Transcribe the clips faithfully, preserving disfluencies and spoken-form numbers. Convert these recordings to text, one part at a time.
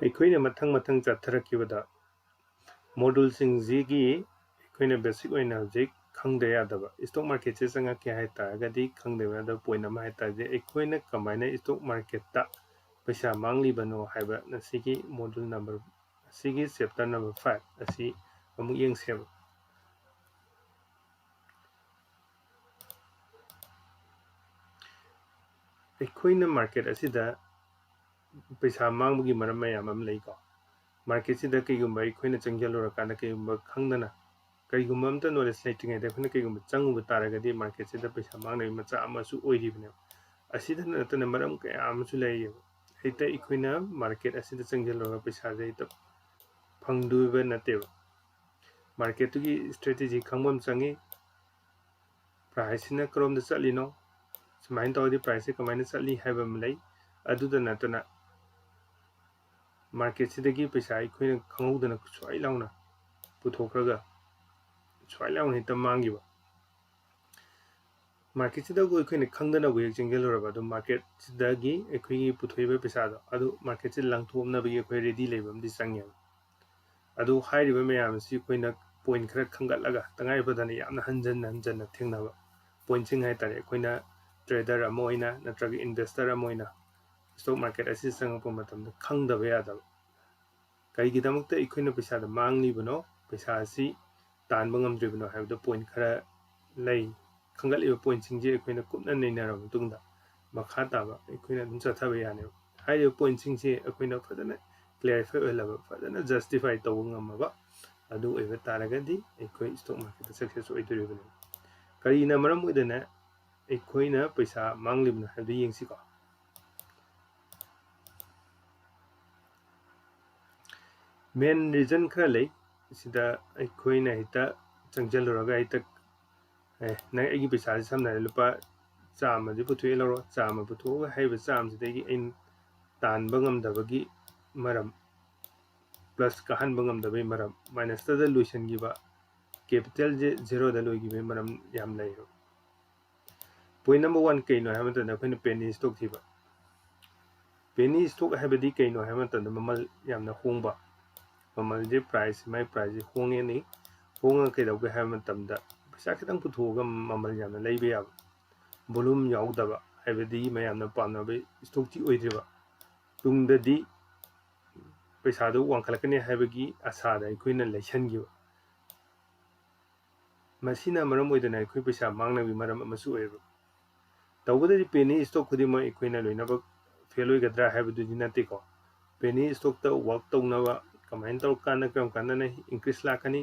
ꯑꯩꯈꯣꯏꯅ ꯃꯊꯪ ꯃꯊꯪ ꯆꯠꯊꯔꯛꯈꯤꯕꯗ module ꯁꯤꯡꯁꯤꯒꯤ ꯑꯩꯈꯣꯏꯅ basic ꯑꯣꯏꯅ ꯍꯧꯖꯤꯛ ꯈꯪꯗ ꯌꯥꯗꯕ, stock market ꯁꯦ ꯆꯪꯉꯛꯀꯦ ꯍꯥꯏ ꯇꯥꯔꯒꯗꯤ ꯈꯪꯗꯕ ꯌꯥꯗꯕ point ꯑꯃ ꯍꯥꯏ ꯇꯥꯔꯗꯤ, ꯑꯩꯈꯣꯏꯅ ꯀꯃꯥꯏꯅ stock market ꯇ ꯄꯩꯁꯥ ꯃꯥꯡꯂꯤꯕꯅꯣ ꯍꯥꯏꯕ ꯉꯁꯤꯒꯤ module number, ꯉꯁꯤꯒꯤ chapter number five ꯑꯁꯤ ꯑꯃꯨꯛ ꯌꯦꯡꯁꯦꯕ꯫ ꯑꯩꯈꯣꯏꯅ market ꯑꯁꯤꯗ ꯄꯩꯁꯥ ꯃꯥꯡꯕꯒꯤ ꯃꯔꯝ ꯃꯌꯥꯝ ꯑꯃ ꯂꯩꯀꯣ꯫ Market ꯁꯤꯗ ꯀꯩꯒꯨꯝꯕ ꯑꯩꯈꯣꯏꯅ ꯆꯪꯁꯤꯜꯂꯨꯔꯀꯥꯟꯗ ꯀꯩꯒꯨꯝꯕ ꯈꯪꯗꯅ, ꯀꯩꯒꯨꯝꯕ ꯑꯝꯇ knowledge ꯂꯩꯇ꯭ꯔꯤꯉꯩꯗ ꯑꯩꯈꯣꯏꯅ ꯀꯩꯒꯨꯝꯕ ꯆꯪꯉꯨꯕ ꯇꯥꯔꯒꯗꯤ, market ꯁꯤꯗ ꯄꯩꯁꯥ ꯃꯥꯡꯅꯕꯒꯤ ꯃꯆꯥꯛ ꯑꯃꯁꯨ ꯑꯣꯏꯔꯤꯕꯅꯦꯕ꯫ ꯑꯁꯤꯗ ꯅꯠꯇꯅ ꯃꯔꯝ ꯀꯌꯥ ꯑꯃꯁꯨ ꯂꯩꯌꯦꯕ꯫ ꯍꯦꯛꯇ ꯑꯩꯈꯣꯏꯅ market ꯑꯁꯤꯗ ꯆꯪꯁꯤꯜꯂꯨꯔꯒ ꯄꯩꯁꯥꯁꯦ ꯍꯦꯛꯇ ꯐꯪꯗꯣꯏꯕ ꯅꯠꯇꯦꯕ꯫ Market ꯇꯨꯒꯤ strategy ꯈꯪꯕ ꯑꯃ ꯆꯪꯉꯤ꯫ Price ꯁꯤꯅ ꯀꯔꯣꯝꯗ ꯆꯠꯂꯤꯅꯣ, ꯁꯨꯃꯥꯏꯅ ꯇꯧꯔꯗꯤ price ꯁꯦ ꯀꯃꯥꯏꯅ ꯆꯠꯂꯤ ꯍꯥꯏꯕ ꯑꯃ ꯂꯩ꯫ ꯑꯗꯨꯗ ꯅꯠꯇꯅ market ꯁꯤꯗꯒꯤ ꯄꯩꯁꯥ ꯑꯩꯈꯣꯏꯅ ꯈꯪꯍꯧꯗꯅ ꯁ꯭ꯋꯥꯏ ꯂꯥꯎꯅ ꯄꯨꯊꯣꯛꯈ꯭ꯔꯒ ꯁ꯭ꯋꯥꯏ ꯂꯥꯎꯅ ꯍꯦꯛꯇ ꯃꯥꯡꯈꯤꯕ꯫ Market ꯁꯤꯗꯕꯨ ꯑꯩꯈꯣꯏꯅ ꯈꯪꯗꯅꯕꯨ ꯍꯦꯛ ꯆꯪꯁꯤꯜꯂꯨꯔꯕ, ꯑꯗꯨꯝ market ꯁꯤꯗꯒꯤ ꯑꯩꯈꯣꯏꯒꯤ ꯄꯨꯊꯣꯛꯏꯕ ꯄꯩꯁꯥꯗꯣ ꯑꯗꯨ market ꯁꯤꯗ ꯂꯪꯊꯣꯛꯅꯕꯒꯤ ꯑꯩꯈꯣꯏ ready ꯂꯩꯕ ꯑꯃꯗꯤ ꯆꯪꯉꯦꯕ꯫ ꯑꯗꯨ ꯍꯥꯏꯔꯤꯕ ꯃꯌꯥꯝ ꯑꯁꯤ ꯑꯩꯈꯣꯏꯅ point ꯈꯔ ꯈꯟꯒꯠꯂꯒ, ꯇꯉꯥꯏ ꯐꯗꯅ ꯌꯥꯝꯅ ꯍꯟꯖꯟꯅ ꯍꯟꯖꯟꯅ ꯊꯦꯡꯅꯕ point ꯁꯤꯡ ꯍꯥꯏꯇꯥꯔꯦ, ꯑꯩꯈꯣꯏꯅ trader ꯑꯃ ꯑꯣꯏꯅ ꯅꯠꯇ꯭ꯔꯒ investor ꯑꯃ ꯑꯣꯏꯅ stock market ꯑꯁꯤ ꯆꯪꯉꯛꯄ ꯃꯇꯝꯗ ꯈꯪꯗꯕ ꯌꯥꯗꯕ꯫ ꯀꯔꯤꯒꯤꯗꯃꯛꯇ ꯑꯩꯈꯣꯏꯅ ꯄꯩꯁꯥꯗ ꯃꯥꯡꯂꯤꯕꯅꯣ, ꯄꯩꯁꯥ ꯑꯁꯤ ꯇꯥꯟꯕ ꯉꯝꯗ꯭ꯔꯤꯕꯅꯣ ꯍꯥꯏꯕꯗ point ꯈꯔ ꯂꯩ꯫ ꯈꯟꯒꯠꯂꯤꯕ point ꯁꯤꯡꯁꯤ ꯑꯩꯈꯣꯏꯅ ꯀꯨꯞꯅ ꯅꯩꯅꯔꯕ ꯃꯇꯨꯡꯗ ꯃꯈꯥ ꯇꯥꯕ ꯑꯩꯈꯣꯏꯅ ꯑꯗꯨꯝ ꯆꯠꯊꯕ ꯌꯥꯅꯦꯕ꯫ ꯍꯥꯏꯔꯤꯕ point ꯁꯤꯡꯁꯦ ꯑꯩꯈꯣꯏꯅ ꯐꯖꯅ clarify ꯑꯣꯏꯍꯜꯂꯕ, ꯐꯖꯅ justify ꯇꯧꯕ ꯉꯝꯃꯕ ꯑꯗꯨ ꯑꯣꯏꯕ ꯇꯥꯔꯒꯗꯤ ꯑꯩꯈꯣꯏ stock market ꯇ success ꯑꯣꯏꯗꯣꯔꯤꯕꯅꯦꯕ꯫ ꯀꯔꯤꯅ ꯃꯔꯝ ꯑꯣꯏꯗꯅ ꯑꯩꯈꯣꯏꯅ ꯄꯩꯁꯥ ꯃꯥꯡꯂꯤꯕꯅꯣ ꯍꯥꯏꯕꯗꯨ ꯌꯦꯡꯁꯤꯀꯣ꯫ Main reason ꯈꯔ ꯂꯩ꯫ ꯁꯤꯗ ꯑꯩꯈꯣꯏꯅ ꯍꯦꯛꯇ ꯆꯪꯁꯤꯜꯂꯨꯔꯒ ꯍꯦꯛꯇ, ꯑꯦ, ꯅꯪ ꯑꯩꯒꯤ ꯄꯩꯁꯥꯁꯤ ꯁꯝꯅ ꯍꯥꯏꯔꯕꯗ ꯂꯨꯄꯥ ꯆꯥꯝꯃꯁꯤ ꯄꯨꯊꯣꯛꯑꯦ ꯂꯧꯔꯣ, ꯆꯥꯝꯃ ꯄꯨꯊꯣꯛꯑꯒ ꯍꯥꯏꯔꯤꯕ ꯆꯥꯝꯃꯁꯤꯗꯒꯤ ꯑꯩꯅ ꯇꯥꯟꯕ ꯉꯝꯗꯕꯒꯤ ꯃꯔꯝ, plus ꯀꯥꯍꯟꯕ ꯉꯝꯗꯕꯒꯤ ꯃꯔꯝ, minus ꯇ ꯂꯣꯏꯁꯤꯟꯈꯤꯕ, capital ꯁꯦ zero ꯗ ꯂꯣꯏꯈꯤꯕꯒꯤ ꯃꯔꯝ ꯌꯥꯝ ꯂꯩꯌꯦꯕ꯫ Point number one ꯀꯩꯅꯣ ꯍꯥꯏꯕ ꯃꯇꯝꯗ ꯑꯩꯈꯣꯏꯅ penny stock ꯊꯤꯕ꯫ Penny stock ꯍꯥꯏꯕꯗꯤ ꯀꯩꯅꯣ ꯍꯥꯏꯕ ꯃꯇꯝꯗ ꯃꯃꯜ ꯌꯥꯝꯅ ꯍꯣꯡꯕ, ꯃꯃꯜꯁꯦ price, ꯃꯥꯏ priceꯁꯦ ꯍꯣꯡꯉꯦꯅꯤ꯫ ꯍꯣꯡꯉꯒ ꯀꯩꯗꯧꯒꯦ ꯍꯥꯏꯕ ꯃꯇꯝꯗ ꯄꯩꯁꯥ ꯈꯤꯇꯪ ꯄꯨꯊꯣꯛꯑꯒ ꯃꯃꯜ ꯌꯥꯝꯅ ꯂꯩꯕ ꯌꯥꯕ, volume ꯌꯥꯎꯗꯕ, ꯍꯥꯏꯕꯗꯤ ꯃꯌꯥꯝꯅ ꯄꯥꯝꯅꯕ stockꯇꯤ ꯑꯣꯏꯗ꯭ꯔꯤꯕ, ꯇꯨꯡꯗꯗꯤ ꯄꯩꯁꯥꯗꯨ ꯋꯥꯡꯈꯠꯂꯛꯀꯅꯤ ꯍꯥꯏꯕꯒꯤ ꯑꯁꯥꯗ ꯑꯩꯈꯣꯏꯅ ꯂꯩꯁꯟꯈꯤꯕ꯫ ꯃꯁꯤꯅ ꯃꯔꯝ ꯑꯣꯏꯗꯅ ꯑꯩꯈꯣꯏ ꯄꯩꯁꯥ ꯃꯥꯡꯅꯕꯒꯤ ꯃꯔꯝ ꯑꯃꯁꯨ ꯑꯣꯏꯌꯦꯕ꯫ ꯇꯧꯕꯗꯗꯤ penny stock ꯈꯨꯗꯤꯡꯃꯛ ꯑꯩꯈꯣꯏꯅ ꯂꯣꯏꯅꯃꯛ fail ꯑꯣꯏꯒꯗ꯭ꯔꯥ ꯍꯥꯏꯕꯗꯨꯗꯤ ꯅꯠꯇꯦꯀꯣ꯫ Penny stockꯇ work ꯇꯧꯅꯕ, ꯀꯃꯥꯏꯅ ꯇꯧꯔꯀꯥꯟꯗ ꯀꯔꯝ ꯀꯥꯟꯗꯅ increase ꯂꯥꯛꯀꯅꯤ,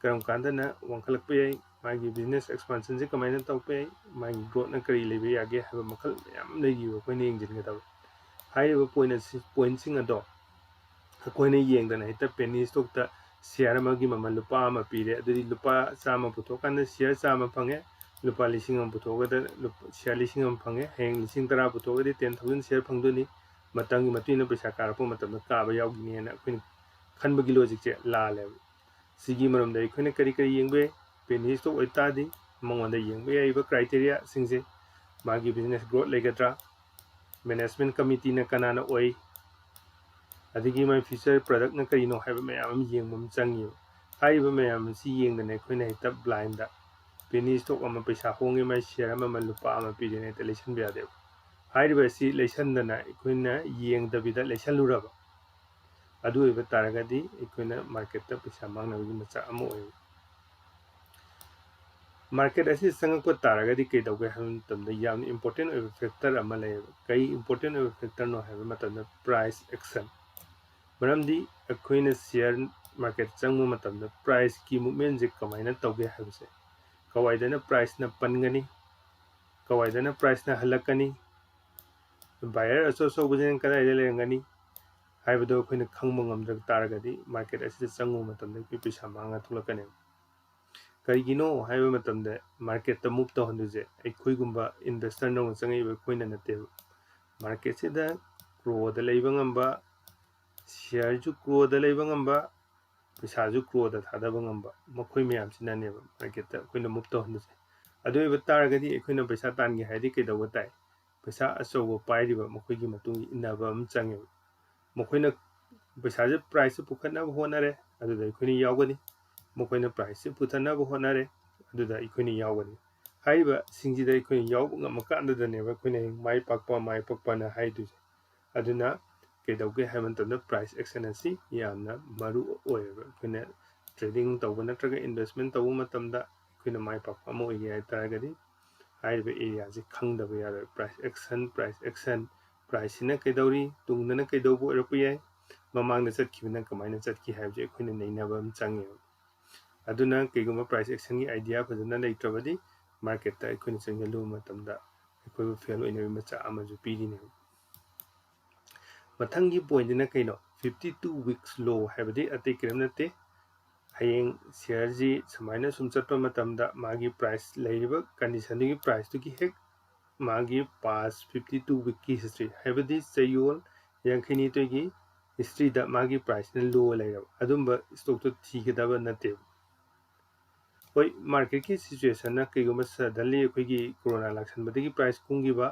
ꯀꯔꯝ ꯀꯥꯟꯗꯅ ꯋꯥꯡꯈꯠꯂꯛꯄ ꯌꯥꯏ, ꯃꯥꯒꯤ business expansionꯁꯦ ꯀꯃꯥꯏꯅ ꯇꯧꯔꯛꯄ ꯌꯥꯏ, ꯃꯥꯒꯤ growthꯅ ꯀꯔꯤ ꯂꯩꯕ ꯌꯥꯒꯦ ꯍꯥꯏꯕ ꯃꯈꯜ ꯃꯌꯥꯝ ꯂꯩꯔꯤꯕ ꯑꯩꯈꯣꯏꯅ ꯌꯦꯡꯁꯤꯟꯒꯗꯕ꯫ ꯍꯥꯏꯔꯤꯕ point ꯑꯁꯤ, pointꯁꯤꯡ ꯑꯗꯣ ꯑꯩꯈꯣꯏꯅ ꯌꯦꯡꯗꯅ ꯍꯦꯛꯇ penny stockꯇ share ꯑꯃꯒꯤ ꯃꯃꯜ ꯂꯨꯄꯥ ꯑꯃ ꯄꯤꯔꯦ, ꯑꯗꯨꯗꯤ ꯂꯨꯄꯥ ꯆꯥꯝꯃ ꯄꯨꯊꯣꯛꯀꯥꯟꯗ share ꯆꯥꯝꯃ ꯐꯪꯉꯦ, ꯂꯨꯄꯥ ꯂꯤꯁꯤꯡ ꯑꯃ ꯄꯨꯊꯣꯛꯑꯒꯗ ꯂꯨꯄꯥ, share ꯂꯤꯁꯤꯡ ꯑꯃ ꯐꯪꯉꯦ, ꯍꯌꯦꯡ ꯂꯤꯁꯤꯡ ꯇꯔꯥ ꯄꯨꯊꯣꯛꯑꯒꯗꯤ ten thousand share ꯐꯪꯗꯣꯏꯅꯤ꯫ ꯃꯇꯝꯒꯤ ꯃꯇꯨꯡ ꯏꯟꯅ ꯄꯩꯁꯥ ꯀꯥꯔꯛꯄ ꯃꯇꯝꯗ ꯀꯥꯕ ꯌꯥꯎꯈꯤꯅꯦꯅ ꯑꯩꯈꯣꯏꯅ ꯈꯟꯕꯒꯤ logicꯁꯦ ꯂꯥꯜꯂꯦꯕ꯫ ꯁꯤꯒꯤ ꯃꯔꯝꯗ ꯑꯩꯈꯣꯏꯅ ꯀꯔꯤ ꯀꯔꯤ ꯌꯦꯡꯕ ꯌꯥꯏ? Penny stock ꯑꯣꯏꯇꯥꯔꯗꯤ ꯃꯉꯣꯟꯗ ꯌꯦꯡꯕ ꯌꯥꯏꯕ criteriaꯁꯤꯡꯁꯦ, ꯃꯥꯒꯤ business growth ꯂꯩꯒꯗ꯭ꯔꯥ, management committeeꯅ ꯀꯅꯥꯅ ꯑꯣꯏ, ꯑꯗꯒꯤ ꯃꯥꯒꯤ future productꯅ ꯀꯔꯤꯅꯣ ꯍꯥꯏꯕ ꯃꯌꯥꯝ ꯑꯃ ꯌꯦꯡꯕ ꯑꯃ ꯆꯪꯉꯦꯕ꯫ ꯍꯥꯏꯔꯤꯕ ꯃꯌꯥꯝ ꯑꯁꯤ ꯌꯦꯡꯗꯅ ꯑꯩꯈꯣꯏꯅ ꯍꯦꯛꯇ blindꯗ penny stock ꯑꯃ ꯄꯩꯁꯥ ꯍꯣꯡꯉꯦ, ꯃꯥꯒꯤ share ꯑꯃꯃꯜ ꯂꯨꯄꯥ ꯑꯃ ꯄꯤꯔꯦꯅ ꯍꯦꯛꯇ ꯂꯩꯁꯟꯕ ꯌꯥꯗꯦꯕ꯫ ꯍꯥꯏꯔꯤꯕ ꯑꯁꯤ ꯂꯩꯁꯟꯗꯅ ꯑꯩꯈꯣꯏꯅ ꯌꯦꯡꯗꯕꯤꯗ ꯂꯩꯁꯜꯂꯨꯔꯕ, ꯑꯗꯨ ꯑꯣꯏꯕ ꯇꯥꯔꯒꯗꯤ ꯑꯩꯈꯣꯏꯅ marketꯇ ꯄꯩꯁꯥ ꯃꯥꯡꯅꯕꯒꯤ ꯃꯆꯥꯛ ꯑꯃ ꯑꯣꯏꯌꯦꯕ꯫ Market ꯑꯁꯤ ꯆꯪꯉꯛꯄ ꯇꯥꯔꯒꯗꯤ ꯀꯩꯗꯧꯒꯦ ꯍꯥꯏꯕ ꯃꯇꯝꯗ ꯌꯥꯝꯅ important ꯑꯣꯏꯕ factor ꯑꯃ ꯂꯩꯌꯦꯕ꯫ ꯀꯔꯤ important ꯑꯣꯏꯕ factorꯅꯣ ꯍꯥꯏꯕ ꯃꯇꯝꯗ price action꯫ ꯃꯔꯝꯗꯤ ꯑꯩꯈꯣꯏꯅ share market ꯆꯪꯕ ꯃꯇꯝꯗ priceꯀꯤ movementꯁꯦ ꯀꯃꯥꯏꯅ ꯇꯧꯒꯦ ꯍꯥꯏꯕꯁꯦ, ꯀꯋꯥꯏꯗꯅ priceꯅ ꯄꯟꯒꯅꯤ, ꯀꯋꯥꯏꯗꯅ priceꯅ ꯍꯜꯂꯛꯀꯅꯤ, buyer ꯑꯆꯧ ꯑꯆꯧꯕꯁꯤꯅ ꯀꯗꯥꯏꯗ ꯂꯩꯔꯝꯒꯅꯤ ꯍꯥꯏꯕꯗꯣ ꯑꯩꯈꯣꯏꯅ ꯈꯪꯕ ꯉꯝꯗ꯭ꯔ ꯇꯥꯔꯒꯗꯤ market ꯑꯁꯤꯗ ꯆꯪꯉꯨꯕ ꯃꯇꯝꯗ ꯑꯩꯈꯣꯏ ꯄꯩꯁꯥ ꯃꯥꯡꯉ ꯊꯣꯛꯂꯛꯀꯅꯦꯕ꯫ ꯀꯔꯤꯒꯤꯅꯣ ꯍꯥꯏꯕ ꯃꯇꯝꯗ marketꯇ move ꯇꯧꯍꯟꯗꯣꯏꯁꯦ ꯑꯩꯈꯣꯏꯒꯨꯝꯕ investor ꯅꯧꯅ ꯆꯪꯉꯛꯏꯕ ꯑꯩꯈꯣꯏꯅ ꯅꯠꯇꯦꯕ꯫ Marketꯁꯤꯗ crore ꯗ ꯂꯩꯕ ꯉꯝꯕ, shareꯁꯨ crore ꯗ ꯂꯩꯕ ꯉꯝꯕ, ꯄꯩꯁꯥꯁꯨ crore ꯗ ꯊꯥꯗꯕ ꯉꯝꯕ, ꯃꯈꯣꯏ ꯃꯌꯥꯝꯁꯤꯅꯅꯦꯕ marketꯇ ꯑꯩꯈꯣꯏꯅ move ꯇꯧꯍꯟꯕꯁꯦ꯫ ꯑꯗꯨ ꯑꯣꯏꯕ ꯇꯥꯔꯒꯗꯤ ꯑꯩꯈꯣꯏꯅ ꯄꯩꯁꯥ ꯇꯥꯟꯒꯦ ꯍꯥꯏꯔꯗꯤ ꯀꯩꯗꯧꯕ ꯇꯥꯏ? ꯄꯩꯁꯥ ꯑꯆꯧꯕ ꯄꯥꯏꯔꯤꯕ ꯃꯈꯣꯏꯒꯤ ꯃꯇꯨꯡ ꯏꯟꯅꯕ ꯑꯃ ꯆꯪꯉꯦꯕ꯫ ꯃꯈꯣꯏꯅ ꯄꯩꯁꯥꯁꯦ price ꯁꯦ ꯄꯨꯈꯠꯅꯕ ꯍꯣꯠꯅꯔꯦ, ꯑꯗꯨꯗ ꯑꯩꯈꯣꯏꯅ ꯌꯥꯎꯒꯅꯤ꯫ ꯃꯈꯣꯏꯅ price ꯁꯦ ꯄꯨꯊꯅꯕ ꯍꯣꯠꯅꯔꯦ, ꯑꯗꯨꯗ ꯑꯩꯈꯣꯏꯅ ꯌꯥꯎꯒꯅꯤ꯫ ꯍꯥꯏꯔꯤꯕꯁꯤꯡꯁꯤꯗ ꯑꯩꯈꯣꯏꯅ ꯌꯥꯎꯕ ꯉꯝꯃꯀꯥꯟꯗꯗꯅꯦꯕ ꯑꯩꯈꯣꯏꯅ ꯍꯌꯦꯡ ꯃꯥꯏ ꯄꯥꯛꯄ, ꯃꯥꯏ ꯄꯥꯛꯄꯅ ꯍꯥꯏꯗꯣꯏꯁꯦ꯫ ꯑꯗꯨꯅ ꯀꯩꯗꯧꯒꯦ ꯍꯥꯏꯕ ꯃꯇꯝꯗ price action ꯑꯁꯤ ꯌꯥꯝꯅ ꯃꯔꯨ ꯑꯣꯏꯌꯦꯕ꯫ ꯑꯩꯈꯣꯏꯅ trading ꯇꯧꯕ ꯅꯠꯇ꯭ꯔꯒ investment ꯇꯧꯕ ꯃꯇꯝꯗ ꯑꯩꯈꯣꯏꯅ ꯃꯥꯏ ꯄꯥꯛꯄ ꯑꯃ ꯑꯣꯏꯒꯦ ꯍꯥꯏ ꯇꯥꯔꯒꯗꯤ ꯍꯥꯏꯔꯤꯕ area ꯁꯦ ꯈꯪꯗꯕ ꯌꯥꯔꯣꯏ꯫ Price action, price action, price ꯁꯤꯅ ꯀꯩꯗꯧꯔꯤ, ꯇꯨꯡꯗꯅ ꯀꯩꯗꯧꯕ ꯑꯣꯏꯔꯛꯄ ꯌꯥꯏ, ꯃꯃꯥꯡꯗ ꯆꯠꯈꯤꯕꯅ ꯀꯃꯥꯏꯅ ꯆꯠꯈꯤ ꯍꯥꯏꯕꯁꯦ ꯑꯩꯈꯣꯏꯅ ꯅꯩꯅꯕ ꯑꯃ ꯆꯪꯉꯦꯕ꯫ ꯑꯗꯨꯅ ꯀꯩꯒꯨꯝꯕ price action ꯒꯤ idea ꯐꯖꯅ ꯂꯩꯇ꯭ꯔꯕꯗꯤ market ꯇ ꯑꯩꯈꯣꯏꯅ ꯆꯪꯁꯤꯜꯂꯨꯕ ꯃꯇꯝꯗ ꯑꯩꯈꯣꯏꯕꯨ fail ꯑꯣꯏꯅꯕꯒꯤ ꯃꯆꯥꯛ ꯑꯃꯁꯨ ꯄꯤꯔꯤꯅꯦꯕ꯫ ꯃꯊꯪꯒꯤ point ꯁꯤꯅ ꯀꯩꯅꯣ? Fifty two weeks low ꯍꯥꯏꯕꯗꯤ ꯑꯇꯩ ꯀꯔꯤꯝ ꯅꯠꯇꯦ꯫ ꯍꯌꯦꯡ share ꯁꯤ ꯁꯨꯃꯥꯏꯅ ꯁꯨꯝ ꯆꯠꯄ ꯃꯇꯝꯗ ꯃꯥꯒꯤ price, ꯂꯩꯔꯤꯕ condition ꯗꯨꯒꯤ price ꯇꯨꯒꯤ ꯍꯦꯛ ꯃꯥꯒꯤ past fifty two week ꯀꯤ history, ꯍꯥꯏꯕꯗꯤ ꯆꯌꯣꯜ ꯌꯥꯡꯈꯩꯅꯤꯊꯣꯏꯒꯤ history ꯗ ꯃꯥꯒꯤ price ꯅ low ꯂꯩꯔꯕ ꯑꯗꯨꯝꯕ stock ꯇꯨ ꯊꯤꯒꯗꯕ ꯅꯠꯇꯦꯕ꯫ ꯍꯣꯏ, market ꯀꯤ situation ꯅ ꯀꯩꯒꯨꯝꯕ suddenly ꯑꯩꯈꯣꯏꯒꯤ corona ꯂꯥꯛꯁꯟꯕꯗꯒꯤ price ꯀꯨꯝꯈꯤꯕ,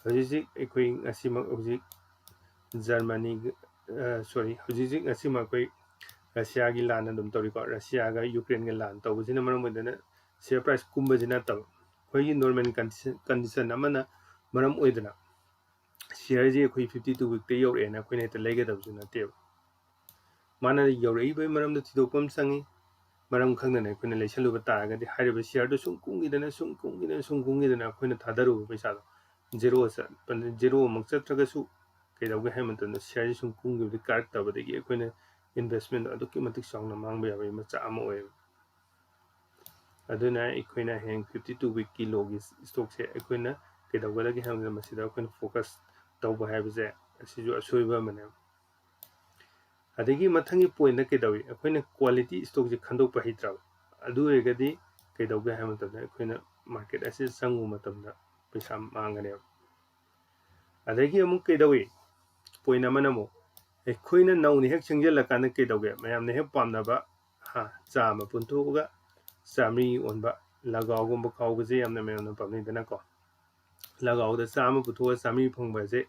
ꯍꯧꯖꯤꯛ ꯍꯧꯖꯤꯛ ꯑꯩꯈꯣꯏ ꯉꯁꯤꯃꯛ ꯍꯧꯖꯤꯛ Germany, ꯑ, sorry, ꯍꯧꯖꯤꯛ ꯍꯧꯖꯤꯛ ꯉꯁꯤꯃꯛ ꯑꯩꯈꯣꯏ Russia ꯒꯤ ꯂꯥꯟ ꯑꯗꯨꯝ ꯇꯧꯔꯤꯀꯣ꯫ Russia ꯒ Ukraine ꯒ ꯂꯥꯟ ꯇꯧꯕꯁꯤꯅ ꯃꯔꯝ ꯑꯣꯏꯗꯅ share price ꯀꯨꯝꯕꯁꯤ ꯅꯠꯇꯕ, ꯑꯩꯈꯣꯏꯒꯤ normal condition, condition ꯑꯃꯅ ꯃꯔꯝ ꯑꯣꯏꯗꯅ share ꯁꯤ ꯑꯩꯈꯣꯏ fifty two week ꯇ ꯌꯧꯔꯛꯑꯦꯅ ꯑꯩꯈꯣꯏꯅ ꯍꯦꯛꯇ ꯂꯩꯒꯗꯕꯁꯨ ꯅꯠꯇꯦꯕ꯫ ꯃꯥꯅ ꯌꯧꯔꯛꯏꯕꯒꯤ ꯃꯔꯝꯗꯣ ꯊꯤꯗꯣꯛꯄ ꯑꯃ ꯆꯪꯉꯤ꯫ ꯃꯔꯝ ꯈꯪꯗꯅ ꯑꯩꯈꯣꯏꯅ ꯂꯩꯁꯜꯂꯨꯕ ꯇꯥꯔꯒꯗꯤ ꯍꯥꯏꯔꯤꯕ share ꯗꯨ ꯁꯨꯝ ꯀꯨꯝꯈꯤꯗꯅ, ꯁꯨꯝ ꯀꯨꯝꯈꯤꯗꯅ, ꯁꯨꯝ ꯀꯨꯝꯈꯤꯗꯅ ꯑꯩꯈꯣꯏꯅ ꯊꯥꯗꯔꯨꯕ ꯄꯩꯁꯥꯗꯣ zero ꯆꯠꯄ, zero ꯃꯛ ꯆꯠꯇ꯭ꯔꯒꯁꯨ ꯀꯩꯗꯧꯒꯦ ꯍꯥꯏꯕ ꯃꯇꯝꯗ share ꯁꯤ ꯁꯨꯝ ꯀꯨꯝꯈꯤꯕꯗꯒꯤ ꯀꯥꯔꯛꯇꯕꯗꯒꯤ ꯑꯩꯈꯣꯏꯅ investment ꯗꯣ ꯑꯗꯨꯛꯀꯤ ꯃꯇꯤꯛ ꯆꯥꯎꯅ ꯃꯥꯡꯕ ꯌꯥꯕꯒꯤ ꯃꯆꯥꯛ ꯑꯃ ꯑꯣꯏꯌꯦꯕ꯫ ꯑꯗꯨꯅ ꯑꯩꯈꯣꯏꯅ ꯍꯌꯦꯡ fifty two week ꯀꯤ low ꯒꯤ stock ꯁꯦ ꯑꯩꯈꯣꯏꯅ ꯀꯩꯗꯧꯒꯗꯒꯦ ꯍꯥꯏꯕꯗ ꯃꯁꯤꯗ ꯑꯩꯈꯣꯏꯅ focus ꯇꯧꯕ ꯍꯥꯏꯕꯁꯦ ꯑꯁꯤꯁꯨ ꯑꯁꯣꯏꯕ ꯑꯃꯅꯦꯕ꯫ ꯑꯗꯒꯤ ꯃꯊꯪꯒꯤ point ꯅ ꯀꯩꯗꯧꯏ? ꯑꯩꯈꯣꯏꯅ quality stock ꯁꯦ ꯈꯟꯗꯣꯛꯄ ꯍꯩꯇ꯭ꯔꯕ꯫ ꯑꯗꯨ ꯑꯣꯏꯔꯒꯗꯤ ꯀꯩꯗꯧꯒꯦ ꯍꯥꯏꯕ ꯃꯇꯝꯗ ꯑꯩꯈꯣꯏꯅ market ꯑꯁꯤꯗ ꯆꯪꯉꯨꯕ ꯃꯇꯝꯗ ꯄꯩꯁꯥ ꯃꯥꯡꯒꯅꯦꯕ꯫ ꯑꯗꯒꯤ ꯑꯃꯨꯛ ꯀꯩꯗꯧꯏ? Point ꯑꯃꯅ ꯑꯃꯨꯛ ꯑꯩꯈꯣꯏꯅ ꯅꯧꯅ ꯍꯦꯛ ꯆꯪꯁꯤꯜꯂꯀꯥꯟꯗ ꯀꯩꯗꯧꯒꯦ? ꯃꯌꯥꯝꯅ ꯍꯦꯛ ꯄꯥꯝꯅꯕ, ꯍꯥ, ꯆꯥꯝꯃ ꯄꯨꯟꯊꯣꯛꯑꯒ ꯆꯥꯝꯃꯔꯤ ꯑꯣꯟꯕ, ꯂꯒꯥꯎꯒꯨꯝꯕ ꯀꯥꯎꯕꯁꯦ ꯌꯥꯝꯅ ꯃꯌꯥꯝꯅ ꯄꯥꯝꯅꯩꯗꯅꯀꯣ꯫ ꯂꯒꯥꯎꯗ ꯆꯥꯝꯃ ꯄꯨꯊꯣꯛꯑ ꯆꯥꯝꯃꯔꯤ ꯐꯪꯕꯁꯦ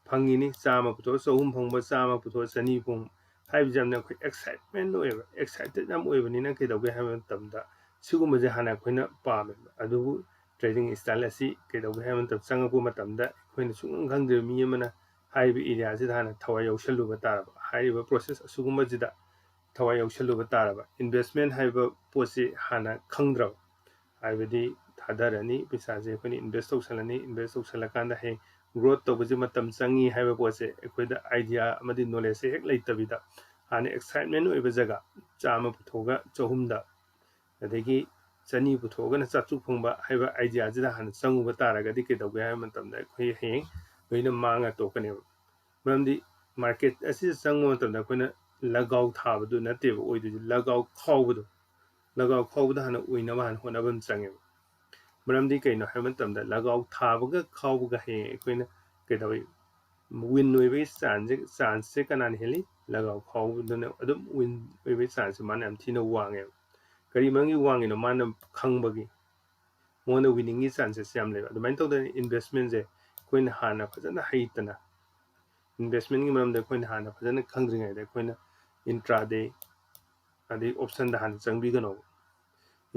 ꯐꯪꯉꯤꯅꯤ, ꯆꯥꯝꯃ ꯄꯨꯊꯣꯛꯑ ꯆꯍꯨꯝ ꯐꯪꯕ, ꯆꯥꯝꯃ ꯄꯨꯊꯣꯛꯑ ꯆꯅꯤ ꯐꯪꯕ ꯍꯥꯏꯕꯁꯦ ꯌꯥꯝꯅ ꯑꯩꯈꯣꯏ excitement ꯑꯣꯏꯕ, excited ꯌꯥꯝ ꯑꯣꯏꯕꯅꯤꯅ ꯀꯩꯗꯧꯒꯦ ꯍꯥꯏꯕ ꯃꯇꯝꯗ ꯁꯤꯒꯨꯝꯕꯁꯦ ꯍꯥꯟꯅ ꯑꯩꯈꯣꯏꯅ ꯄꯥꯝꯃꯦꯕ꯫ ꯑꯗꯨꯕꯨ trading style ꯑꯁꯤ ꯀꯩꯗꯧꯒꯦ ꯍꯥꯏꯕ ꯃꯇꯝꯗ ꯆꯪꯉꯛꯄ ꯃꯇꯝꯗ ꯑꯩꯈꯣꯏꯅ ꯁꯨꯡꯈꯪ ꯈꯪꯗ꯭ꯔꯤꯕ ꯃꯤ ꯑꯃꯅ ꯍꯥꯏꯔꯤꯕ area ꯁꯤꯗ ꯍꯥꯟꯅ ꯊꯋꯥꯏ ꯌꯥꯎꯁꯜꯂꯨꯕ ꯇꯥꯔꯕ, ꯍꯥꯏꯔꯤꯕ process ꯑꯁꯤꯒꯨꯝꯕꯁꯤꯗ ꯊꯋꯥꯏ ꯌꯥꯎꯁꯜꯂꯨꯕ ꯇꯥꯔꯕ, investment ꯍꯥꯏꯕ ꯄꯣꯠꯁꯤ ꯍꯥꯟꯅ ꯈꯪꯗ꯭ꯔꯕ, ꯍꯥꯏꯕꯗꯤ ꯊꯥꯗꯔꯅꯤ, ꯄꯩꯁꯥꯁꯦ ꯑꯩꯈꯣꯏꯅ invest ꯇꯧꯁꯜꯂꯅꯤ, invest ꯇꯧꯁꯜꯂꯀꯥꯟꯗ ꯍꯌꯦꯡ growth ꯇꯧꯕꯁꯦ ꯃꯇꯝ ꯆꯪꯉꯤ ꯍꯥꯏꯕ ꯄꯣꯠꯁꯦ ꯑꯩꯈꯣꯏꯗ idea ꯑꯃꯗꯤ knowledge ꯁꯦ ꯍꯦꯛ ꯂꯩꯇꯕꯤꯗ ꯍꯥꯟꯅ excitement ꯑꯣꯏꯕ ꯖꯒꯥ ꯆꯥꯝꯃ ꯄꯨꯊꯣꯛꯑꯒ ꯆꯍꯨꯝꯗ, ꯑꯗꯒꯤ ꯆꯅꯤ ꯄꯨꯊꯣꯛꯑꯒꯅ ꯆꯥꯇ꯭ꯔꯨꯛ ꯐꯪꯕ ꯍꯥꯏꯕ idea ꯁꯤꯗ ꯍꯥꯟꯅ ꯆꯪꯉꯨꯕ ꯇꯥꯔꯒꯗꯤ ꯀꯩꯗꯧꯒꯦ ꯍꯥꯏꯕ ꯃꯇꯝꯗ ꯑꯩꯈꯣꯏ ꯍꯌꯦꯡ ꯂꯣꯏꯅ ꯃꯥꯡꯉ ꯇꯣꯛꯀꯅꯦꯕ꯫ ꯃꯔꯝꯗꯤ market ꯑꯁꯤꯗ ꯆꯪꯕ ꯃꯇꯝꯗ ꯑꯩꯈꯣꯏꯅ ꯂꯒꯥꯎ ꯊꯥꯕꯗꯨ ꯅꯠꯇꯦꯕ ꯑꯣꯏꯗꯣꯏꯁꯦ, ꯂꯒꯥꯎ ꯈꯥꯎꯕꯗꯣ, ꯂꯒꯥꯎ ꯈꯥꯎꯕꯗ ꯍꯥꯟꯅ ꯑꯣꯏꯅꯕ ꯍꯥꯟꯅ ꯍꯣꯠꯅꯕ ꯑꯃ ꯆꯪꯉꯦꯕ꯫ ꯃꯔꯝꯗꯤ ꯀꯩꯅꯣ ꯍꯥꯏꯕ ꯃꯇꯝꯗ ꯂꯒꯥꯎ ꯊꯥꯕꯒ ꯈꯥꯎꯕꯒ ꯍꯌꯦꯡ ꯑꯩꯈꯣꯏꯅ ꯀꯩꯗꯧꯏ, win ꯑꯣꯏꯕꯒꯤ chance ꯁꯦ, chance ꯁꯦ ꯀꯅꯥꯅ ꯍꯦꯜꯂꯤ? ꯂꯒꯥꯎ ꯈꯥꯎꯕꯗꯨꯅ ꯑꯗꯨꯝ win ꯑꯣꯏꯕꯒꯤ chance ꯁꯦ ꯃꯥꯅ ꯌꯥꯝ ꯊꯤꯅ ꯋꯥꯡꯉꯦꯕ꯫ ꯀꯔꯤ ꯃꯔꯝꯒꯤ ꯋꯥꯡꯉꯤꯅꯣ? ꯃꯥꯅ ꯈꯪꯕꯒꯤ꯫ ꯃꯉꯣꯟꯗ winning ꯒꯤ chances ꯌꯥꯝ ꯂꯩꯕ꯫ ꯑꯗꯨꯃꯥꯏꯅ ꯇꯧꯗꯅ investment ꯁꯦ ꯑꯩꯈꯣꯏꯅ ꯍꯥꯟꯅ ꯐꯖꯅ ꯍꯩꯇꯅ, investment ꯀꯤ ꯃꯔꯝꯗ ꯑꯩꯈꯣꯏꯅ ꯍꯥꯟꯅ ꯐꯖꯅ ꯈꯪꯗ꯭ꯔꯤꯉꯩꯗ ꯑꯩꯈꯣꯏꯅ intraday ꯑꯗꯩ option ꯗ ꯍꯥꯟꯅ ꯆꯪꯕꯤꯒꯅꯣꯕ꯫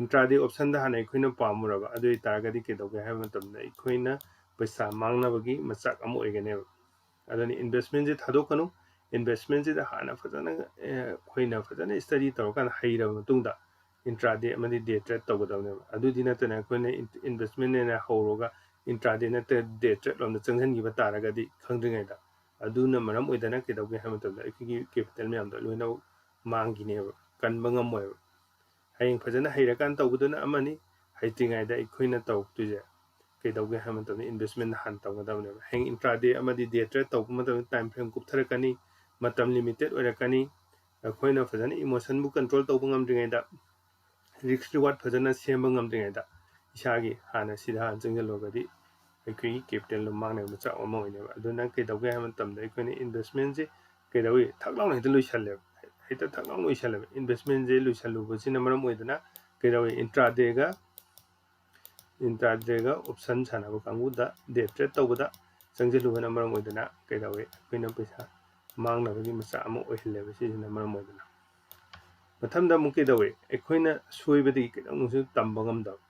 Intraday option ꯗ ꯍꯥꯟꯅ ꯑꯩꯈꯣꯏꯅ ꯄꯥꯝꯃꯨꯔꯕ, ꯑꯗꯨ ꯑꯣꯏꯇꯥꯔꯒꯗꯤ ꯀꯩꯗꯧꯒꯦ ꯍꯥꯏꯕ ꯃꯇꯝꯗ ꯑꯩꯈꯣꯏꯅ ꯄꯩꯁꯥ ꯃꯥꯡꯅꯕꯒꯤ ꯃꯆꯥꯛ ꯑꯃ ꯑꯣꯏꯒꯅꯦꯕ꯫ ꯑꯗꯨꯅ investment ꯁꯦ ꯊꯥꯗꯣꯛꯀꯅꯨ꯫ Investment ꯁꯤꯗ ꯍꯥꯟꯅ ꯐꯖꯅ, ꯑꯦ, ꯑꯩꯈꯣꯏꯅ ꯐꯖꯅ study ꯇꯧꯔꯀꯥꯟꯗ ꯍꯩꯔꯕ ꯃꯇꯨꯡꯗ intraday ꯑꯃꯗꯤ day trade ꯇꯧꯒꯗꯕꯅꯦꯕ꯫ ꯑꯗꯨꯗꯤ ꯅꯠꯇꯅ ꯑꯩꯈꯣꯏꯅ in-, investment ꯍꯥꯏꯅ ꯍꯧꯔꯒ intraday ꯅꯠꯇ꯭ꯔꯒ day trade ꯂꯣꯝꯗ ꯆꯪꯁꯤꯟꯈꯤꯕ ꯇꯥꯔꯒꯗꯤ ꯈꯪꯗ꯭ꯔꯤꯉꯩꯗ, ꯑꯗꯨꯅ ꯃꯔꯝ ꯑꯣꯏꯗꯅ ꯀꯩꯗꯧꯒꯦ ꯍꯥꯏꯕ ꯃꯇꯝꯗ ꯑꯩꯈꯣꯏꯒꯤ capital ꯃꯌꯥꯝꯗꯣ ꯂꯣꯏꯅꯃꯛ ꯃꯥꯡꯈꯤꯅꯦꯕ, ꯀꯟꯕ ꯉꯝꯃꯣꯏꯕ꯫ ꯍꯌꯦꯡ ꯐꯖꯅ ꯍꯩꯔꯀꯥꯟꯗ ꯇꯧꯕꯗꯨꯅ ꯑꯃꯅꯤ, ꯍꯩꯇ꯭ꯔꯤꯉꯩꯗ ꯑꯩꯈꯣꯏꯅ ꯇꯧꯔꯛꯇꯣꯏꯁꯦ ꯀꯩꯗꯧꯒꯦ ꯍꯥꯏꯕ ꯃꯇꯝꯗ investment ꯍꯥꯟꯅ ꯇꯧꯒꯗꯕꯅꯦꯕ꯫ ꯍꯌꯦꯡ intraday ꯑꯃꯗꯤ day trade ꯇꯧꯕ ꯃꯇꯝꯗ time frame ꯀꯨꯞꯊꯔꯛꯀꯅꯤ, ꯃꯇꯝ limited ꯑꯣꯏꯔꯛꯀꯅꯤ꯫ ꯑꯩꯈꯣꯏꯅ ꯐꯖꯅ emotion ꯕꯨ control ꯇꯧꯕ ꯉꯝꯗ꯭ꯔꯤꯉꯩꯗ, risk reward ꯐꯖꯅ ꯁꯦꯝꯕ ꯉꯝꯗ꯭ꯔꯤꯉꯩꯗ ꯏꯁꯥꯒꯤ ꯍꯥꯟꯅ ꯁꯤꯗ ꯍꯥꯟꯅ ꯆꯪꯁꯤꯜꯂꯨꯔꯒꯗꯤ ꯑꯩꯈꯣꯏꯒꯤ capital ꯗꯣ ꯃꯥꯡꯅꯕ ꯃꯆꯥꯛ ꯑꯃ ꯑꯣꯏꯅꯦꯕ꯫ ꯑꯗꯨꯅ ꯀꯩꯗꯧꯒꯦ ꯍꯥꯏꯕ ꯃꯇꯝꯗ ꯑꯩꯈꯣꯏꯅ investment ꯁꯦ ꯀꯩꯗꯧꯏ, ꯊꯛ ꯂꯥꯎꯅ ꯍꯦꯛꯇ ꯂꯣꯏꯁꯜꯂꯦꯕ, ꯍꯦꯛꯇ ꯊꯛ ꯂꯥꯎꯅ ꯂꯣꯏꯁꯜꯂꯦꯕ꯫ Investment ꯁꯦ ꯂꯣꯏꯁꯜꯂꯨꯕꯁꯤꯅ ꯃꯔꯝ ꯑꯣꯏꯗꯅ ꯀꯩꯗꯧꯏ, intraday ꯒ intraday-ꯒ option ꯁꯥꯟꯅꯕ ꯀꯥꯡꯕꯨꯗ day trade ꯇꯧꯕꯗ ꯆꯪꯁꯤꯜꯂꯨꯕꯅ ꯃꯔꯝ ꯑꯣꯏꯗꯅ ꯀꯩꯗꯧꯋꯤ, ꯑꯩꯈꯣꯏꯅ ꯄꯩꯁꯥ ꯃꯥꯡꯅꯕꯒꯤ ꯃꯆꯥꯛ ꯑꯃ ꯑꯣꯏꯍꯜꯂꯦꯕ꯫ ꯁꯤꯁꯤꯅ ꯃꯔꯝ ꯑꯣꯏꯗꯅ ꯃꯊꯪꯗ ꯑꯃꯨꯛ ꯀꯩꯗꯧꯋꯤ, ꯑꯩꯈꯣꯏꯅ ꯁꯣꯏꯕꯗꯒꯤ ꯀꯩꯗꯧꯅꯨꯡꯁꯨ ꯇꯝꯕ ꯉꯝꯗꯕ꯫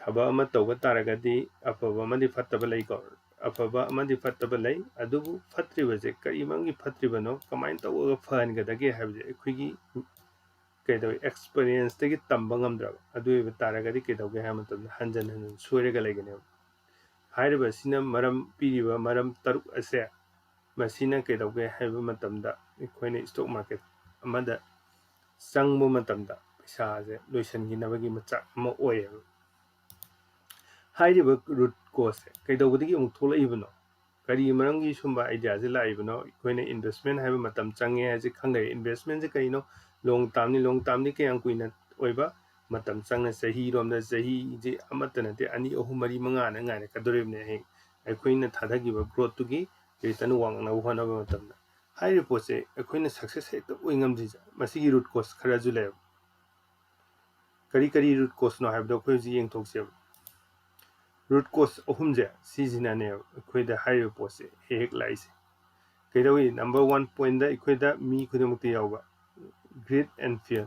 ꯊꯕꯛ ꯑꯃ ꯇꯧꯕ ꯇꯥꯔꯒꯗꯤ ꯑꯐꯕ ꯑꯃꯗꯤ ꯐꯠꯇꯕ ꯂꯩꯀꯣ꯫ ꯑꯐꯕ ꯑꯃꯗꯤ ꯐꯠꯇꯕ ꯂꯩ, ꯑꯗꯨꯕꯨ ꯐꯠꯇ꯭ꯔꯤꯕꯁꯦ ꯀꯔꯤ ꯃꯔꯝꯒꯤ ꯐꯠꯇ꯭ꯔꯤꯕꯅꯣ, ꯀꯃꯥꯏꯅ ꯇꯧꯔꯒ ꯐꯍꯟꯒꯗꯒꯦ ꯍꯥꯏꯕꯁꯦ ꯑꯩꯈꯣꯏꯒꯤ ꯀꯩꯗꯧꯋꯤ, experience-ꯇꯒꯤ ꯇꯝꯕ ꯉꯝꯗ꯭ꯔꯕ꯫ ꯑꯗꯨ ꯑꯣꯏꯕ ꯇꯥꯔꯒꯗꯤ ꯀꯩꯗꯧꯒꯦ ꯍꯥꯏꯕ ꯃꯇꯝꯗ ꯍꯟꯖꯟ ꯍꯟꯖꯟ ꯁꯣꯏꯔꯒ ꯂꯩꯒꯅꯦꯕ꯫ ꯍꯥꯏꯔꯤꯕ ꯑꯁꯤꯅ ꯃꯔꯝ ꯄꯤꯔꯤꯕ ꯃꯔꯝ ꯇꯔꯨꯛ ꯑꯁꯦ, ꯃꯁꯤꯅ ꯀꯩꯗꯧꯒꯦ ꯍꯥꯏꯕ ꯃꯇꯝꯗ ꯑꯩꯈꯣꯏꯅ stock market ꯑꯃꯗ ꯆꯪꯕ ꯃꯇꯝꯗ ꯄꯩꯁꯥꯁꯦ ꯂꯣꯏꯁꯤꯟꯈꯤꯅꯕꯒꯤ ꯃꯆꯥꯛ ꯑꯃ ꯑꯣꯏꯌꯦꯕ꯫ ꯍꯥꯏꯔꯤꯕ root cause-ꯁꯦ ꯀꯩꯗꯧꯕꯗꯒꯤ ꯑꯃꯨꯛ ꯊꯣꯛꯂꯛꯏꯕꯅꯣ? ꯀꯔꯤ ꯃꯔꯝꯒꯤ ꯁꯨꯝꯕ idea-ꯁꯦ ꯂꯥꯛꯏꯕꯅꯣ? ꯑꯩꯈꯣꯏꯅ investment ꯍꯥꯏꯕ ꯃꯇꯝ ꯆꯪꯉꯦ ꯍꯥꯏꯁꯦ ꯈꯪꯅꯔꯦ꯫ Investment-ꯁꯦ ꯀꯔꯤꯅꯣ? Long term-ꯅꯤ꯫ Long term-ꯗꯤ ꯀꯌꯥꯝ ꯀꯨꯏꯅ ꯑꯣꯏꯕ ꯃꯇꯝ ꯆꯪꯅ, ꯆꯍꯤꯔꯣꯝꯗ, ꯆꯍꯤꯁꯦ ꯑꯃꯠꯇ ꯅꯠꯇꯦ, ꯑꯅꯤ, ꯑꯍꯨꯝ, ꯃꯔꯤ, ꯃꯉꯥꯅ ꯉꯥꯏꯔꯛꯀꯗꯣꯔꯤꯕꯅꯦ꯫ ꯍꯌꯦꯡ ꯑꯩꯈꯣꯏꯅ ꯊꯥꯗꯈꯤꯕ growth-ꯇꯨꯒꯤ return ꯋꯥꯡꯅꯕ ꯍꯣꯠꯅꯕ ꯃꯇꯝꯗ ꯍꯥꯏꯔꯤꯕ ꯄꯣꯠꯁꯦ ꯑꯩꯈꯣꯏꯅ success ꯍꯦꯛꯇ ꯑꯣꯏ ꯉꯝꯗ꯭ꯔꯤꯁꯦ ꯃꯁꯤꯒꯤ root cause ꯈꯔꯁꯨ ꯂꯩꯌꯦꯕ꯫ ꯀꯔꯤ ꯀꯔꯤ root cause-ꯅꯣ ꯍꯥꯏꯕꯗꯣ ꯑꯩꯈꯣꯏ ꯍꯧꯖꯤꯛ ꯌꯦꯡꯊꯣꯛꯁꯦꯕ꯫ Root cause ꯑꯍꯨꯝꯁꯦ ꯁꯤꯁꯤꯅꯅꯦꯕ ꯑꯩꯈꯣꯏꯗ ꯍꯥꯏꯔꯤꯕ ꯄꯣꯠꯁꯦ ꯍꯦꯛ ꯍꯦꯛ ꯂꯥꯛꯏꯁꯦ꯫ ꯀꯩꯗꯧꯏ? Number one point-ꯗ ꯑꯩꯈꯣꯏꯗ ꯃꯤ ꯈꯨꯗꯤꯡꯃꯛꯇ ꯌꯥꯎꯕ greed and fear,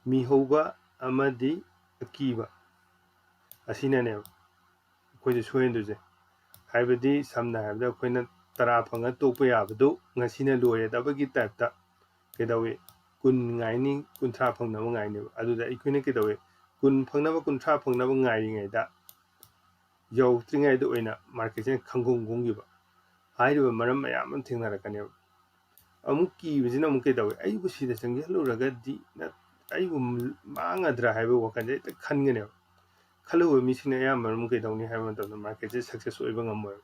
ꯃꯤꯍꯧꯕ ꯑꯃꯗꯤ ꯑꯀꯤꯕ, ꯑꯁꯤꯅꯅꯦꯕ ꯑꯩꯈꯣꯏꯗ ꯁꯣꯏꯍꯟꯗꯣꯏꯁꯦ꯫ ꯍꯥꯏꯕꯗꯤ ꯁꯝꯅ ꯍꯥꯏꯔꯕꯗ ꯑꯩꯈꯣꯏꯅ ꯇꯔꯥ ꯐꯪꯉ ꯇꯣꯛꯄ ꯌꯥꯕꯗꯨ ꯉꯁꯤꯅ ꯂꯣꯏꯔꯦꯗꯕꯒꯤ type-ꯇ ꯀꯩꯗꯧꯏ? ꯀꯨꯟ ꯉꯥꯏꯅꯤ, ꯀꯨꯟꯊ꯭ꯔꯥ ꯐꯪꯅꯕ ꯉꯥꯏꯅꯦꯕ꯫ ꯑꯗꯨꯗ ꯑꯩꯈꯣꯏꯅ ꯀꯩꯗꯧꯏ? ꯀꯨꯟ ꯐꯪꯅꯕ, ꯀꯨꯟꯊ꯭ꯔꯥ ꯐꯪꯅꯕ ꯉꯥꯏꯔꯤꯉꯩꯗ, ꯌꯧꯗ꯭ꯔꯤꯉꯩꯗ ꯑꯣꯏꯅ market-ꯁꯤꯅ ꯈꯪꯒꯨꯝ ꯒꯨꯝꯈꯤꯕ꯫ ꯍꯥꯏꯔꯤꯕ ꯃꯔꯝ ꯃꯌꯥꯝ ꯑꯃ ꯊꯦꯡꯅꯔꯛꯀꯅꯦꯕ꯫ ꯑꯃꯨꯛ ꯀꯤꯕꯁꯤꯅ ꯑꯃꯨꯛ ꯀꯩꯗꯧꯏ? ꯑꯩꯕꯨ ꯁꯤꯗ ꯆꯪꯁꯤꯜꯂꯨꯔꯒꯗꯤ ꯅ-, ꯑꯩꯕꯨ ꯃꯥꯡꯉꯗ꯭ꯔꯥ ꯍꯥꯏꯕ ꯋꯥꯈꯜꯁꯦ ꯍꯦꯛꯇ ꯈꯟꯒꯅꯦꯕ꯫ ꯈꯜꯂꯨꯕ ꯃꯤꯁꯤꯡꯅ ꯑꯌꯥꯝꯕ ꯃꯔꯝ ꯀꯩꯗꯧꯅꯤ ꯍꯥꯏꯕ ꯃꯇꯝꯗ market-ꯁꯦ success ꯑꯣꯏꯕ ꯉꯝꯃꯣꯏꯕ꯫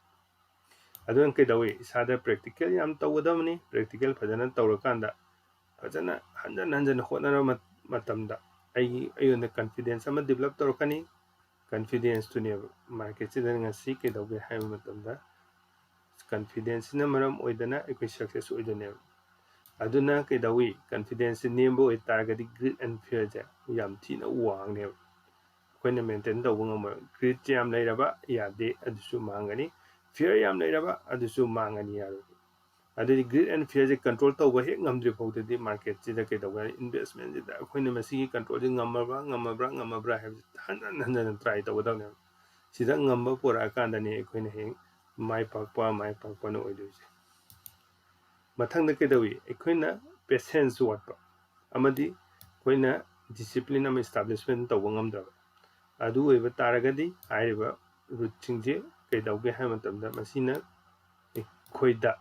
ꯑꯗꯨꯅ ꯀꯩꯗꯧꯏ? ꯏꯁꯥꯗ practical ꯌꯥꯝ ꯇꯧꯒꯗꯕꯅꯤ꯫ Practical ꯐꯖꯅ ꯇꯧꯔꯀꯥꯟꯗ, ꯐꯖꯅ ꯍꯟꯖꯟ ꯍꯟꯖꯟ ꯍꯣꯠꯅꯔ ꯃ-, ꯃꯇꯝꯗ ꯑꯩꯒꯤ, ꯑꯩꯉꯣꯟꯗ confidence ꯑꯃ develop ꯇꯧꯔꯛꯀꯅꯤ꯫ Confidence-ꯇꯨꯅꯦꯕ market-ꯁꯤꯗ ꯉꯁꯤ ꯀꯩꯗꯧꯒꯦ ꯍꯥꯏꯕ ꯃꯇꯝꯗ, confidence-ꯁꯤꯅ ꯃꯔꯝ ꯑꯣꯏꯗꯅ ꯑꯩꯈꯣꯏ success ꯑꯣꯏꯗꯣꯏꯅꯦꯕ꯫ ꯑꯗꯨꯅ ꯀꯩꯗꯧꯏ? Confidence ꯁꯦ ꯅꯦꯝꯕ ꯑꯣꯏꯇꯥꯔꯒꯗꯤ greed and fear ꯁꯦ ꯌꯥꯝ ꯊꯤꯅ ꯋꯥꯡꯅꯦꯕ꯫ ꯑꯩꯈꯣꯏꯅ maintain ꯇꯧꯕ ꯉꯝꯃꯣꯏ꯫ Greed ꯁꯦ ꯌꯥꯝ ꯂꯩꯔꯕ ꯌꯥꯗꯦ, ꯑꯗꯨꯁꯨ ꯃꯥꯡꯒꯅꯤ꯫ Fear ꯌꯥꯝ ꯂꯩꯔꯕ ꯑꯗꯨꯁꯨ ꯃꯥꯡꯒꯅꯤ, ꯌꯥꯔꯣꯏ꯫ ꯑꯗꯨꯗꯤ greed and fear say control ꯇꯧꯕ ꯍꯦꯛ ꯉꯝꯗ꯭ꯔꯤ ꯐꯥꯎꯗꯗꯤ market ꯁꯤꯗ ꯀꯩꯗꯧꯒꯅꯤ? Investment ꯁꯤꯗ ꯑꯩꯈꯣꯏꯅ ꯃꯁꯤꯒꯤ control ꯁꯦ ꯉꯝꯃꯕ꯭ꯔꯥ, ꯉꯝꯃꯕ꯭ꯔꯥ, ꯉꯝꯃꯕ꯭ꯔꯥ ꯍꯥꯏꯕꯁꯦ ꯍꯟꯖꯟ ꯍꯟꯖꯟꯅ try ꯇꯧꯒꯗꯕꯅꯦꯕ꯫ ꯁꯤꯗ ꯉꯝꯕ ꯄꯨꯔꯛꯑꯀꯥꯟꯗꯅꯦ ꯑꯩꯈꯣꯏꯅ ꯍꯌꯦꯡ ꯃꯥꯏ ꯄꯥꯛꯄ, ꯃꯥꯏ ꯄꯥꯛꯄꯅ ꯑꯣꯏꯗꯣꯏꯁꯦ꯫ ꯃꯊꯪꯗ ꯀꯩꯗꯧꯏ? ꯑꯩꯈꯣꯏꯅ patience ꯋꯥꯠꯄ ꯑꯃꯗꯤ ꯑꯩꯈꯣꯏꯅ discipline ꯑꯃ establishment ꯇꯧꯕ ꯉꯝꯗꯕ꯫ ꯑꯗꯨ ꯑꯣꯏꯕ ꯇꯥꯔꯒꯗꯤ ꯍꯥꯏꯔꯤꯕ root ꯁꯤꯡꯁꯦ ꯀꯩꯗꯧꯒꯦ ꯍꯥꯏꯕ ꯃꯇꯝꯗ ꯃꯁꯤꯅ ꯑꯩꯈꯣꯏꯗ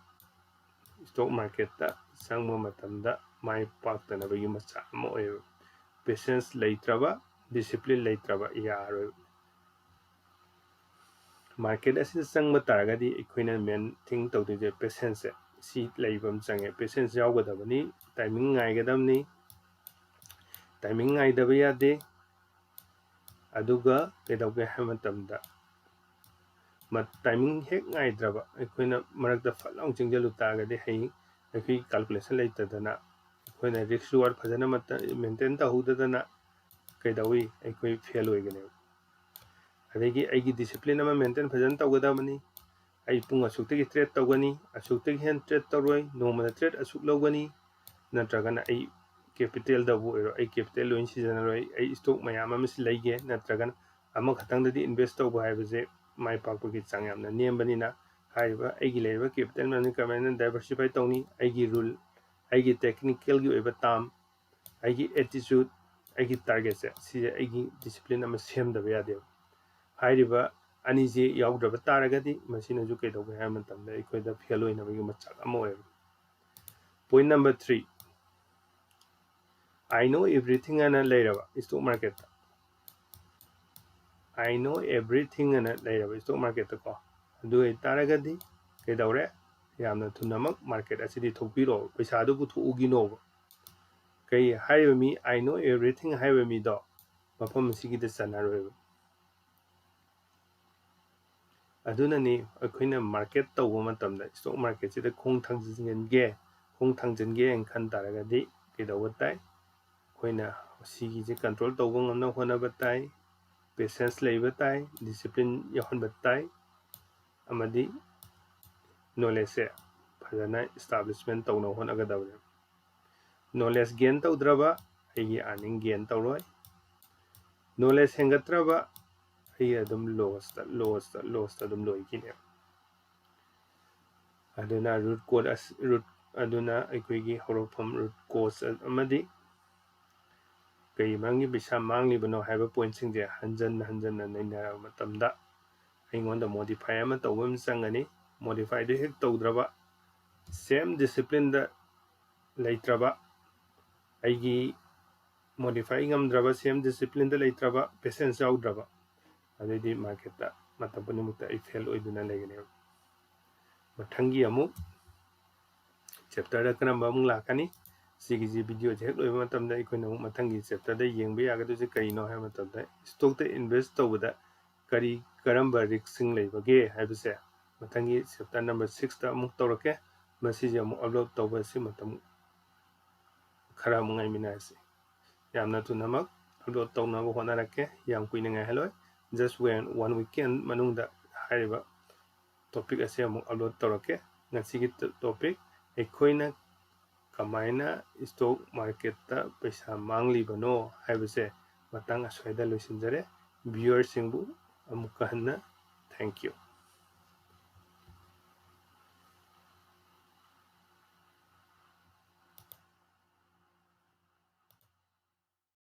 stock market ꯇ ꯆꯪꯕ ꯃꯇꯝꯗ ꯃꯥꯏ ꯄꯥꯛꯇꯅꯕꯒꯤ ꯃꯆꯥꯛ ꯑꯃ ꯑꯣꯏꯌꯦꯕ꯫ Patience ꯂꯩꯇ꯭ꯔꯕ, discipline ꯂꯩꯇ꯭ꯔꯕ ꯌꯥꯔꯣꯏꯕ꯫ Market ꯑꯁꯤꯗ ꯆꯪꯕ ꯇꯥꯔꯒꯗꯤ ꯑꯩꯈꯣꯏꯅ main thing ꯇꯧꯗꯣꯏꯁꯦ patience ꯁꯦ, ꯁꯤ ꯂꯩꯕ ꯑꯃ ꯆꯪꯉꯦ꯫ Patience ꯌꯥꯎꯒꯗꯕꯅꯤ, timing ꯉꯥꯏꯒꯗꯕꯅꯤ, timing ꯉꯥꯏꯗꯕ ꯌꯥꯗꯦ꯫ ꯑꯗꯨꯒ ꯀꯩꯗꯧꯒꯦ ꯍꯥꯏꯕ ꯃꯇꯝꯗ timing ꯍꯦꯛ ꯉꯥꯏꯗ꯭ꯔꯕ ꯑꯩꯈꯣꯏꯅ ꯃꯔꯛꯇ ꯐꯠ ꯂꯥꯎ ꯆꯪꯁꯤꯜꯂꯨ ꯇꯥꯔꯒꯗꯤ ꯍꯌꯦꯡ ꯑꯩꯈꯣꯏ calculation ꯂꯩꯇꯗꯅ ꯑꯩꯈꯣꯏꯅ risk reward ꯐꯖꯅ maintain ꯇꯧꯍꯧꯗꯗꯅ ꯀꯩꯗꯧꯏ? ꯑꯩꯈꯣꯏ fail ꯑꯣꯏꯒꯅꯦꯕ꯫ ꯑꯗꯒꯤ ꯑꯩꯒꯤ discipline ꯑꯃ maintain ꯐꯖꯅ ꯇꯧꯒꯗꯕꯅꯤ꯫ ꯑꯩ ꯄꯨꯡ ꯑꯁꯨꯛꯇꯒꯤ trade ꯇꯧꯒꯅꯤ, ꯑꯁꯨꯛꯇꯒꯤ ꯍꯦꯟꯅ trade ꯇꯧꯔꯣꯏ, ꯅꯣꯡꯃꯗ trade ꯑꯁꯨꯛ ꯂꯧꯒꯅꯤ, ꯅꯠꯇ꯭ꯔꯒꯅ ꯑꯩ capital ꯗꯕꯨ ꯑꯣꯏꯔꯣ, ꯑꯩ capital ꯂꯣꯏ ꯁꯤꯖꯤꯟꯅꯔꯣꯏ, ꯑꯩ stock ꯃꯌꯥꯝ ꯑꯃꯁꯤ ꯂꯩꯒꯦ, ꯅꯠꯇ꯭ꯔꯒꯅ ꯑꯃꯈꯛꯇꯪꯗꯗꯤ invest ꯇꯧꯕ ꯍꯥꯏꯕꯁꯦ ꯃꯥꯏ ꯄꯥꯛꯄꯒꯤ ꯆꯥꯡ ꯌꯥꯝꯅ ꯅꯦꯝꯕꯅꯤꯅ ꯍꯥꯏꯔꯤꯕ ꯑꯩꯒꯤ ꯂꯩꯔꯤꯕ capital ꯃꯌꯥꯝꯁꯤ ꯀꯃꯥꯏꯅ diversify ꯇꯧꯅꯤ? ꯑꯩꯒꯤ rule, ꯑꯩꯒꯤ technical ꯒꯤ ꯑꯣꯏꯕ term, ꯑꯩꯒꯤ attitude, ꯑꯩꯒꯤ target ꯁꯦ ꯁꯤꯁꯦ ꯑꯩꯒꯤ discipline ꯑꯃ ꯁꯦꯝꯗꯕ ꯌꯥꯗꯦꯕ꯫ ꯍꯥꯏꯔꯤꯕ ꯑꯅꯤꯁꯦ ꯌꯥꯎꯗ꯭ꯔꯕ ꯇꯥꯔꯒꯗꯤ ꯃꯁꯤꯅꯁꯨ ꯀꯩꯗꯧꯒꯦ ꯍꯥꯏꯕ ꯃꯇꯝꯗ ꯑꯩꯈꯣꯏꯗ fail ꯑꯣꯏꯅꯕꯒꯤ ꯃꯆꯥꯛ ꯑꯃ ꯑꯣꯏꯌꯦꯕ꯫ Point number three, "I know everything" ꯑꯅ ꯂꯩꯔꯕ stock market ꯇ, "I know everything" ꯑꯅ ꯂꯩꯔꯕ stock market ꯇ ꯀꯣ, ꯑꯗꯨ ꯑꯣꯏꯇꯥꯔꯒꯗꯤ ꯀꯩꯗꯧꯔꯦ? ꯌꯥꯝꯅ ꯊꯨꯅꯃꯛ market ꯑꯁꯤꯗꯤ ꯊꯣꯛꯄꯤꯔꯣ, ꯄꯩꯁꯥꯗꯨ ꯄꯨꯊꯣꯛꯎꯈꯤꯅꯣꯕ꯫ ꯀꯩ ꯍꯥꯏꯔꯤꯕ ꯃꯤ "I know everything" ꯍꯥꯏꯔꯤꯕ ꯃꯤꯗꯣ ꯃꯐꯝ ꯑꯁꯤꯒꯤꯗ ꯆꯟꯅꯔꯣꯏꯕ꯫ ꯑꯗꯨꯅꯅꯤ ꯑꯩꯈꯣꯏꯅ market ꯇꯧꯕ ꯃꯇꯝꯗ, stock market ꯁꯤꯗ ꯈꯣꯡ ꯊꯥꯡꯖꯤꯟꯒꯦ, ꯈꯣꯡ ꯊꯥꯡꯖꯤꯟꯒꯦ ꯍꯥꯏꯅ ꯈꯟ ꯇꯥꯔꯒꯗꯤ ꯀꯩꯗꯧꯕ ꯇꯥꯏ? ꯑꯩꯈꯣꯏꯅ ꯁꯤꯒꯤꯁꯦ control ꯇꯧꯕ ꯉꯝꯅꯕ ꯍꯣꯠꯅꯕ ꯇꯥꯏ, patience ꯂꯩꯕ ꯇꯥꯏ, discipline ꯌꯥꯎꯍꯟꯕ ꯇꯥꯏ, ꯑꯃꯗꯤ knowledgeꯁꯦ ꯐꯖꯅ establishment ꯇꯧꯅꯕ ꯍꯣꯠꯅꯒꯗꯕꯅꯦ꯫ Knowledge gain ꯇꯧꯗ꯭ꯔꯕ ꯑꯩꯒꯤ earning gain ꯇꯧꯔꯣꯏ꯫ Knowledge ꯍꯦꯟꯒꯠꯇ꯭ꯔꯕ ꯑꯩ ꯑꯗꯨꯝ lossꯇ, lossꯇ, lossꯇ ꯑꯗꯨꯝ ꯂꯣꯏꯈꯤꯅꯦꯕ꯫ ꯑꯗꯨꯅ root cause ꯑꯁ-, root, ꯑꯗꯨꯅ ꯑꯩꯈꯣꯏꯒꯤ ꯍꯧꯔꯛꯐꯝ root cause ꯑꯃꯗꯤ ꯀꯔꯤ ꯃꯔꯝꯒꯤ ꯄꯩꯁꯥ ꯃꯥꯡꯂꯤꯕꯅꯣ ꯍꯥꯏꯕ pointꯁꯤꯡꯁꯦ ꯍꯟꯖꯟ ꯍꯟꯖꯟꯅ ꯅꯩꯅꯔꯕ ꯃꯇꯝꯗ ꯑꯩꯉꯣꯟꯗ modify ꯑꯃ ꯇꯧꯕ ꯑꯃ ꯆꯪꯒꯅꯤ꯫ Modifyꯗꯨ ꯍꯦꯛ ꯇꯧꯗ꯭ꯔꯕ, same disciplineꯗ ꯂꯩꯇ꯭ꯔꯕ, ꯑꯩꯒꯤ modify ꯉꯝꯗ꯭ꯔꯕ, same disciplineꯗ ꯂꯩꯇ꯭ꯔꯕ, patience ꯌꯥꯎꯗ꯭ꯔꯕ, ꯑꯗꯩꯗꯤ marketꯇ ꯃꯇꯝ ꯄꯨꯝꯅꯃꯛꯇ ꯑꯩ fail ꯑꯣꯏꯗꯨꯅ ꯂꯩꯒꯅꯦꯕ꯫ ꯃꯊꯪꯒꯤ ꯑꯃꯨꯛ chapterꯗ ꯀꯔꯝꯕ ꯑꯃꯨꯛ ꯂꯥꯛꯀꯅꯤ? ꯁꯤꯒꯤꯁꯤ videoꯁꯦ ꯍꯦꯛ ꯂꯣꯏꯕ ꯃꯇꯝꯗ ꯑꯩꯈꯣꯏꯅ ꯑꯃꯨꯛ ꯃꯊꯪꯒꯤ chapterꯗ ꯌꯦꯡꯕ ꯌꯥꯒꯗꯣꯏꯁꯦ ꯀꯔꯤꯅꯣ ꯍꯥꯏꯕ ꯃꯇꯝꯗ, stockꯇ invest ꯇꯧꯕꯗ ꯀꯔꯤ, ꯀꯔꯝꯕ riskꯁꯤꯡ ꯂꯩꯕꯒꯦ ꯍꯥꯏꯕꯁꯦ ꯃꯊꯪꯒꯤ chapter number sixꯇ ꯑꯃꯨꯛ ꯇꯧꯔꯛꯀꯦ꯫ ꯃꯁꯤꯁꯦ ꯑꯃꯨꯛ upload ꯇꯧꯕ ꯑꯁꯤ ꯃꯇꯝ ꯈꯔ ꯑꯃꯨꯛ ꯉꯥꯏꯃꯤꯟꯅꯔꯁꯤ꯫ ꯌꯥꯝꯅ ꯊꯨꯅꯃꯛ upload ꯇꯧꯅꯕ ꯍꯣꯠꯅꯔꯛꯀꯦ꯫ ꯌꯥꯝ ꯀꯨꯏꯅ ꯉꯥꯏꯍꯜꯂꯣꯏ꯫ Just one, one weekend ꯃꯅꯨꯡꯗ ꯍꯥꯏꯔꯤꯕ topic ꯑꯁꯤ ꯑꯃꯨꯛ upload ꯇꯧꯔꯛꯀꯦ꯫ ꯉꯁꯤꯒꯤ ꯇ-, topic, ꯑꯩꯈꯣꯏꯅ ꯀꯃꯥꯏꯅ stock marketꯇ ꯄꯩꯁꯥ ꯃꯥꯡꯂꯤꯕꯅꯣ ꯍꯥꯏꯕꯁꯦ ꯃꯇꯥꯡ ꯑꯁ꯭ꯋꯥꯏꯗ ꯂꯣꯏꯁꯤꯟꯖꯔꯦ꯫ Viewerꯁꯤꯡꯕꯨ ꯑꯃꯨꯛꯀ ꯍꯟꯅ thank you꯫